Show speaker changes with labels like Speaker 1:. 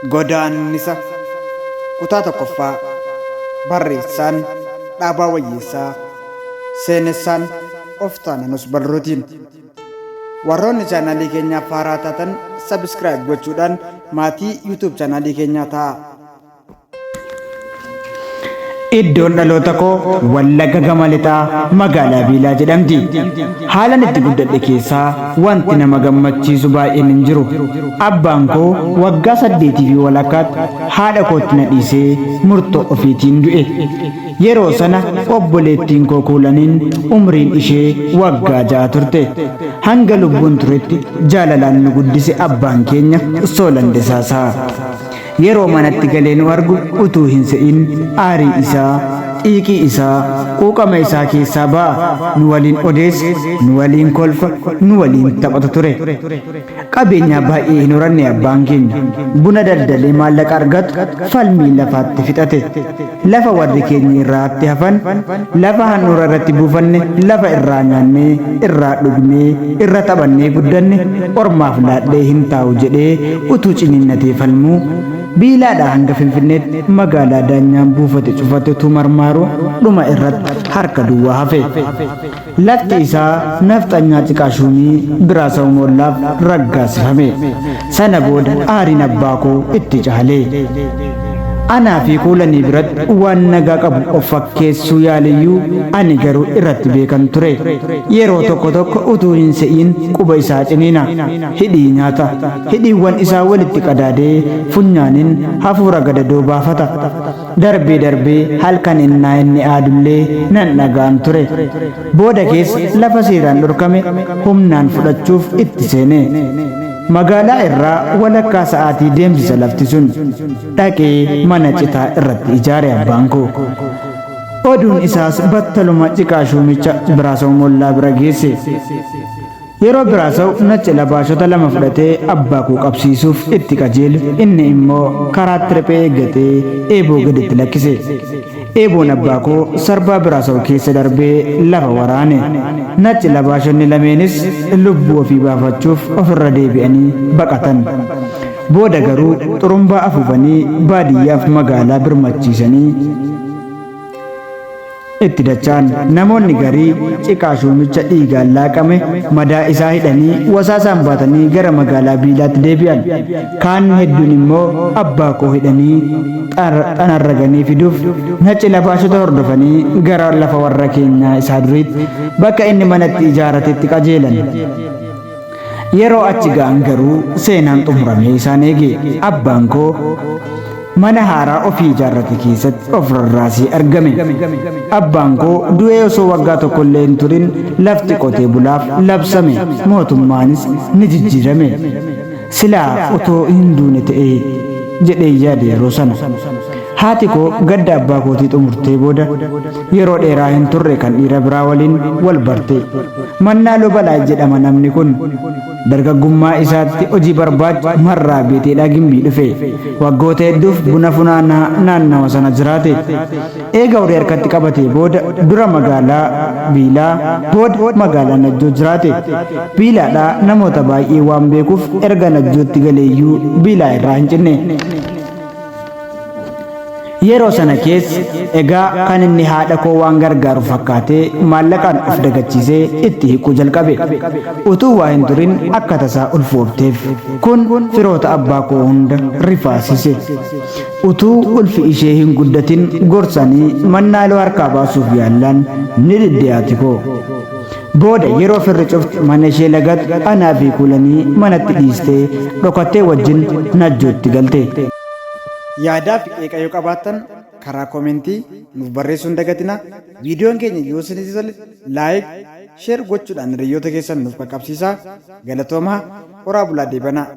Speaker 1: Godaannisa Kutaa 1ffaa Barreessaan Dhaabaa Wayyeessaa Seenessaan Oftaananus Barruutiin. Warroonni chaanaalii keenyaaf haaraa taatan subscribe gochuudhaan maatii YouTube chaanaalii keenyaa ta'aa. Iddoon dhaloota koo Wallagga gama lixaa magaalaa Biilaa jedhamti. Haalan itti guddadhe keessaa wanti nama gammachiisu baay'een hin jiru. Abbaan koo waggaa saddeetii fi walakkaatti haadha kootti na dhiisee murtoo ofiitiin du'e. Yeroo sana obboleettiin koo Kuulaniin umriin ishee waggaa 6 turte. Hanga lubbuun turetti jaalalaan nu guddise abbaan keenya Soolan Desaasaa. Yeroo manatti galee nu argu utuu hin se'in aarii isaa, xiiqii isaa, quuqama isaa keessaa ba'a. Nu waliin odeessa, nu waliin kolfa, nu waliin taphata ture. Qabeenyaa baay'ee hin horanne abbaan keenya. Buna daldalee maallaqa argatu falmii lafaatti fixate. Lafa warri keenya irraatti hafan, lafa handhuura irratti buufanne, lafa irraa nyaannee, irraa dhugnee, irra taphannee guddanne ormaaf laadhee hin taa'u jedhee utuu ciniinnatee falmuu, Biilaadhaa hanga Finfinneetti magaalaa daanyaan buufate cufatti utuu marmaaruu dhuma irratti harka duwwaa hafe. Lafti isaa nafxanyaa Ciqaa Shuumii Biraasaw Moollaaf raggaasifame. Sana booda aariin abbaa koo itti caale. Anaa fi Kuulanii biratti waan nagaa qabu of fakkeessuu yaaleyyuu ani garuu irratti beekan ture. Yeroo tokko tokko utuu hin se'iin quba isaa ciniina. Hidhii nyaata. Hidhiiwwan isaa walitti qadaadee funyaaniin hafuura gadadoo baafata. Darbee darbee halkan ennaa inni aadullee nan dhaga'an ture. Booda keessa lafa seeraan dhorkame humnaan fudhachuuf itti seene. Magaalaa irraa walakkaa sa'aatii deemsisa lafti sun. Dhaqee mana citaa irratti ijaare abbaan koo. Oduun isaas battaluma ciqaa shuumicha Biraasaw Mollaa bira geesse. Yeroo Biraasaw nacci labaashota lama fudhatee abbaa koo qabsiisuuf itti qajeelu inni immoo karaatti riphee eeggatee eeboo gad itti lakkise. Eeboon abbaa koo sarbaa Biraasaw keessa darbee lafa waraane. Nacci labaashonni lameenis lubbuu ofii baafachuuf ofirra deebi'anii baqatan. Booda garuu xurumbaa afuufanii baadiyyaaf magaalaa birmachiisanii itti dacha'an. Namoonni garii ciqaa shuumicha dhiigaan laaqame madaa isaa hidhanii wasaasaan baatanii gara magaalaa Biilaatti deebi'an. Kaan hedduun immoo abbaa koo hidhanii xanarraganii fiduuf nacci labaashota hordofanii gara lafa warra keenyaa isaa duriitti bakka inni manatti ijaaratetti qajeelan. Yeroo achi ga'an garuu seenaan xumuramee isaan eege. Abbaan koo mana haaraa ofii ijaarrate keessatti of rarraasee argame. Abbaan koo du'ee osoo waggaa tokkollee hin turin lafti qotee bulaaf labsame, mootummaanis ni jijjiirame. Silaa otoo hin duune ta'ee jedheen yaade yeroo sana. Haati koo gadda abbaa kootii xumurtee booda yeroo dheeraa hin turre kan dhiira biraa waliin wal barte. Mannaaloo Balaay jedhama namni kun. Dargaggummaa isaatti hojii barbaacha Marraa Beeteedhaa Gimbii dhufe. Waggoota hedduuf buna funaanaa naannawa sana jiraate. Eega horii harkatti qabatee booda dura magaalaa Biilaa, booda magaalaa Najjoo jiraate. Biilaadhaa namoota baay'ee waan beekuuf erga Najjootti galeeyyuu Biilaa irraa hin cinne. Yeroo sana keessa egaa kan inni haadha koo waan gargaaru fakkaatee maallaqaan of dagachiisee itti hiquu jalqabe. Utuu waa hin turin akka tasaa ulfoofteef. Kun firoota abbaa koo hunda rifaasise. Utuu ulfi ishee hin guddatin gorsanii mannaaloo harkaa baasuuf yaallaan ni didde haati koo. Booda yeroo firri cufti mana ishee lagatu anaa fi Kuulanii manatti dhiistee dhokattee wajjin Najjootti galte. Yaadaa fi qeeqa yoo qabaattan karaa koomentii nuuf barreessuu hin dagatinaa. Viidiyoon keenya yoo isinitti tole like, share gochuudhaan hiriyyoota keessan nuuf qaqqabsiisaa. Galatoomaa, horaa bulaa deebanaa.